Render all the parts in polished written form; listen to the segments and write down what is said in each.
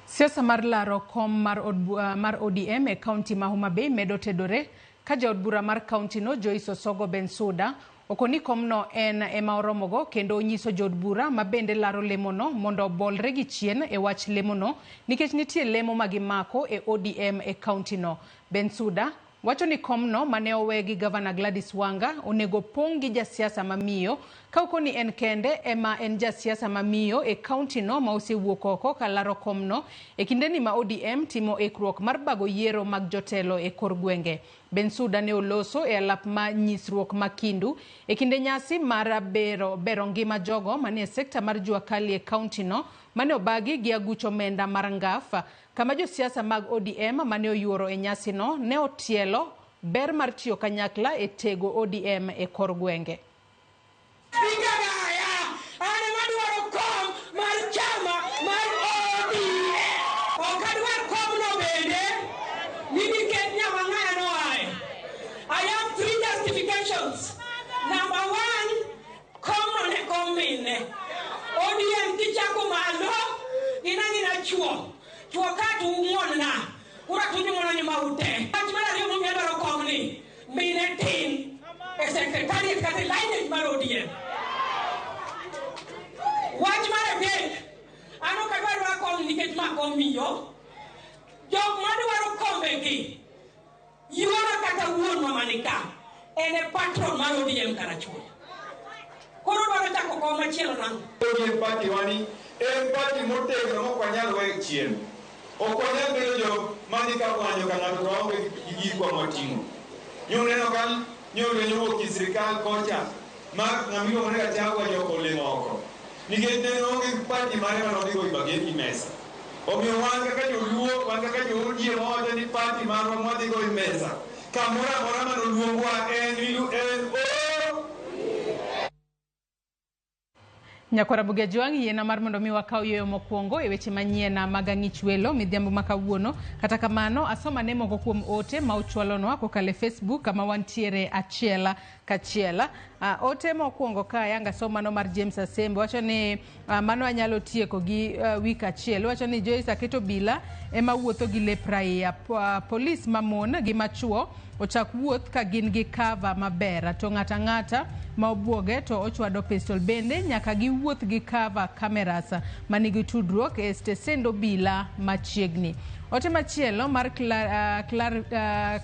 Siasa mar laro kom mar od, mar ODM e kaunti ma Homa Bay medo tedore ka jaod bura mar kaunti no Joyce Osogo Bensuda okoni komno en ema oromogo kendo onyiso jood bura ma bende laro lemono mondo obolre gi chien e wach lemono nikech nitie lemo ma gimako e ODM e kaunti no. Bensuda Wacho ni komno mane owe gi Gavana Gladys Wanga onego opong' gi jasiasa ma miyo ka okoni en kende ema en jasiasa ma miyo e county no ma osewuok oko ka laro komno e kindeni ma ODM timo ikruok mar bago yiero mag jotelo e kor gwenge. Bensuda ne oloso e alap ma nyisruok ma Kindu e kinde nyasi mar bero, bero ngima jogo manie sekta mar jua kali e county no mane obagi gi aguch omenda mar NGAAF kama josiasa mag ODM mane oyuoro e nyasino ne otielo ber mar tiyo kanyakla e tego ODM e kor gwenge. Spika Gaya, an ema adwaro kom mar chama mar ODM. Ok adwar komno bende ni nikech Nyawang'aya noaye. I have three justifications. Number one, komno ne kom mine. ODM kichako malo, gin ang'ina chuo. Chuo ka to ung'won na. Kura to unyuono ni maute. Wach mar ariyo momiyo adwaro komni, mine tin e secretariat kata e lineage mar ODM. Wach mar adek, an ok adwar dwaro kom nikech ma kom miyo. Jok madwaro kombegi, Yuora kata wuonwa mani ka en e patron mar ODM Karachuonyo. Koro odwaro chako kom machielo nang'o? ODM party wani en party motegno mok wanyal weyo chien. Ok wanyal bedo jok madhi ka kwanyo ka ng'ato to waonge gi gikwa mwating'o. Nyuneno ka nyolweny owuok e sirikal kocha ma ng'ama iluongo ni Gachagua jok olimo oko. Nikech ne oonge gi party mare mane odhigo e mesa. Omiyo wan kaka joluo, wan kaka jo ODM wawacho ni party marwa mwadhigo e mesa kamoro amora mane oluongwa en en O. Nyakwara Bugia Jwang' yiena mar mondo mi wakaw yueyo mokwongo e weche manyien mag ang'ich welo midhiambo ma kawuono. Kata kamano, asomane moko kuom ote ma uchwalonwa kokalo e Facebook kama wantiere achiel kachiel. Ote mokwongo ka ayanga som mano mar James Asembo wacho ni mano anyalo tieko gi wik achiel. Wacho ni Joyce Aketo Bila ema wuotho gi lep raia. Polis mamon gi machuo ochak wuoth ka gin gi cover maber to ng'ata ang'ata ma obwoge to ochwado pistol. Bende nyaka giwuoth gi cover cameras manigi tudruok e stesend obila machiegni. Ote machielo mar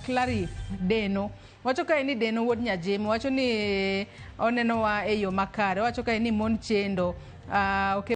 Clarif Deno wacho kae ni Deno wuod Nyajim wacho ni onenowa e yo makare. Owacho kae ni mon chendo. Okay.